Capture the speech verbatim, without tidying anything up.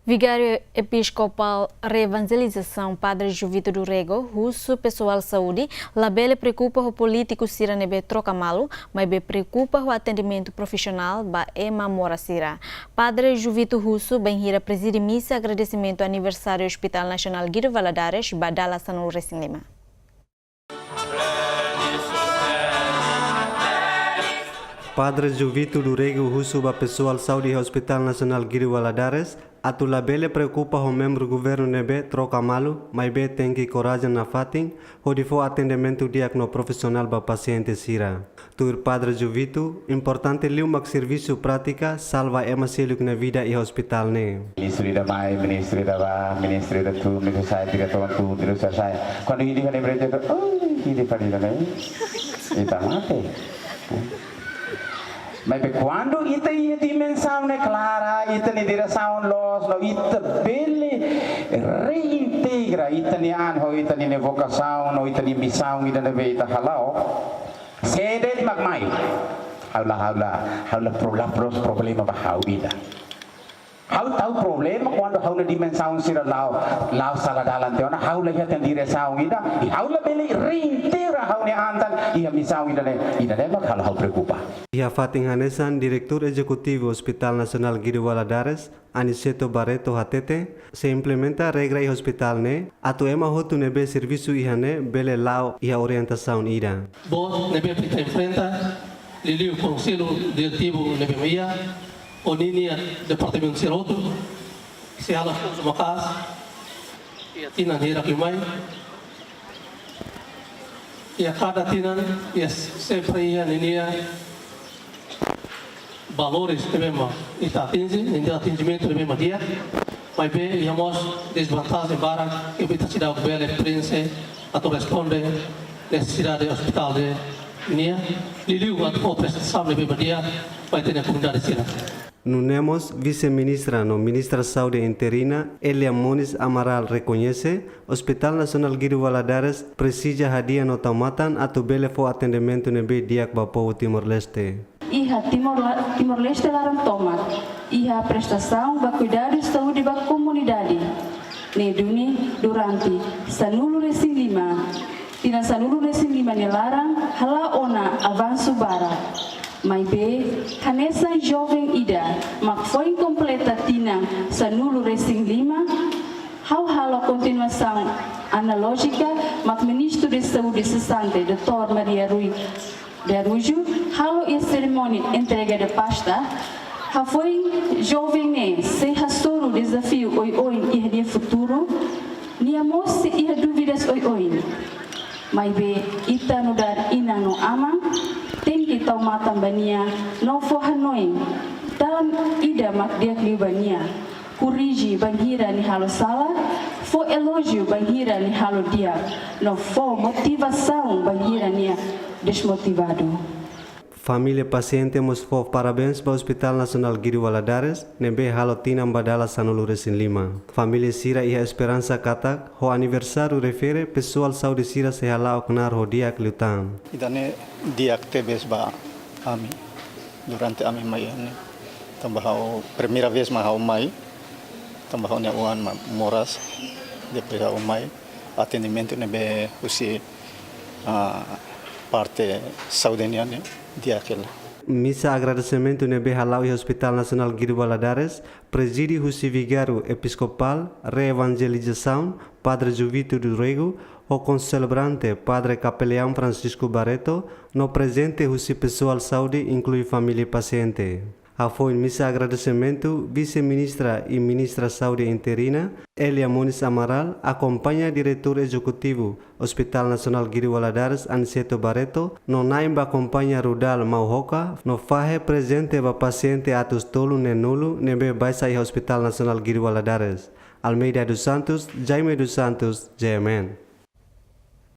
Vigáriu Episkopál Reevanjelizasaun Padre Juvito do Rego husu pesoál saúde labele preokupa ho polítiku sira ne'ebé troka malu, maibé preokupa ho atendimentu profisionál ba ema moras sira. Padre Juvito husu bainhira prezide misa agradesimentu aniversáriu Hospital Nasionál Guido Valadares ba dala sanulu-resin-lima. Padre Juvito do Rego husu ba pesoál saúde iha Hospital Nasionál Guido Valadares atu labele preokupa ho membru governu ne'ebé troka malu, maibé tenke korajen nafatin hodi fó atendimentu di'ak no profisionál ba pasiente sira. Tuir Padre Juvito, importante liu mak servisu prátika salva ema seluk nia vida iha hospitál ne'e. Ministru ida mai, ministru ida bá, ministru ida tun, ministru sa'e, diretór tun, diretór sa'e. Kuandu ida fali berita, oh, ida fali ida ne'e. Ita mate. Maibé kuandu ita iha dimensaun ne'e klara, ita-nia diresaun loos, no ita bele reintegra ita-nia an ho ita-nia vokasaun, no ita-nia misaun ida ne'ebé ita hala'o. Sé de'it mak mai. Ha'u la, ha'u la, ha'u la pro-, la pros problema ba ha'u ida. Ha'u tau problema kuandu ha'u-nia dimensaun sira la'o, la'o sala dalan tiha ona, ha'u la iha tan diresaun ida, i ha'u labele reintegra ha'u-nia an tan iha misaun ida ne'e, ida ne'e mak halo ha'u preokupa. Iha fatin hanesan, Diretór Ezekutivu Hospital Nasionál Guido Valadares, Aniceto Barreto hateten, sei implementa regra iha hospitál ne'e, atu ema hotu ne'ebé servisu iha ne'e bele la'o iha orientasaun ida. Boot ne'ebé ita enfrenta, liuliu Konsellu Diretivu ne'ebé mak iha, ho ninia departamentu sira hotu, sei halo esforsu maka'as, iha tinan hirak liu mai, iha kada tinan, iha sempre iha ninia valores ne'ebé mak ita atinje, ninia atinjimentu ne'ebé mak di'ak, maibé iha mós dezvantajen barak, ne'ebé ita seidauk bele prenxe atu responde nesesidade hospitál ne'e nian, liuliu atu fó prestasaun ne'ebé mak di'ak ba ita-nia komunidade sira. Nune'e mós, Vise-Ministra no Ministra Saúde interina, Elia Moniz Amaral rekoñese, Hospital Nasionál Guido Valadares presiza hadi'a no tau matan atu bele fó atendimentu ne'ebé di'ak ba povu Timor-Leste. Iha Timor la-, Timor-Leste laran tomak, iha prestasaun ba kuidadu saúde ba komunidade ne'e duni durante sanulu-resin-lima. Tinan sanulu-resin-lima nia laran hala'o ona avansu barak. Maibé, hanesan joven ida mak foin kompleta tinan sanulu-resin-lima, ha'u halo kontinuasaun analójika mak Ministru de Saúde sesante, Doutór Maria Rui de Araújo, halo iha serimónia entrega de pasta, hafoin joven ne'e sei hasoru dezafiu oioin iha nia futuru, nia mós sei iha dúvidas oioin. Maibé ita nu'udar inan no aman, tenke tau matan ba nia, no fó hanoin, dalan ida mak di'ak liu ba nia. Korrije bainhira nia halo sala, fó elójiu bainhira nia halo di'ak, no fó motivasaun bainhira nia desmotivadu. Família pasiente mós fó parabéns ba Hospital Nasionál Guido Valadares, ne'ebé halo tinan ba dala sanulu-resin-lima. Família sira iha esperansa katak, ho aniversáriu refere, pesoál saúde sira sei hala'o knaar ho di'ak liután. Ida-ne'e di'ak tebes ba ami, durante ami mai iha ne'e. Tanba ha'u primeira vez mak ha'u mai, tanba ha'u-nia oan mak moras, depois ha'u mai, atendimentu ne'ebé husi, ah, parte saúde nian ne'e di'ak hela. Misa agradesimentu ne'ebé hala'o iha Hospital Nasionál Guido Valadares, prezide husi Vigáriu Episkopál Reevanjelizasaun, Padre Juvito do Rego, ho konselebrante Padre Kapeliaun Francisco Barreto, no prezente husi pesoál saúde inklui família pasiente. Hafoin misa agradesimentu, Vise-Ministra i Ministra Saúde interina, Elia Moniz Amaral, akompaña Diretór Ezekutivu Hospital Nasionál Guido Valadares, Aniceto Barreto, no na'in ba kompañia rudal Mauhoka, no fahe prezente ba pasiente atus tolu neen-nulu ne'ebé baixa iha Hospital Nasionál Guido Valadares. Almeida dos Santos, Jaime dos Santos, G M N.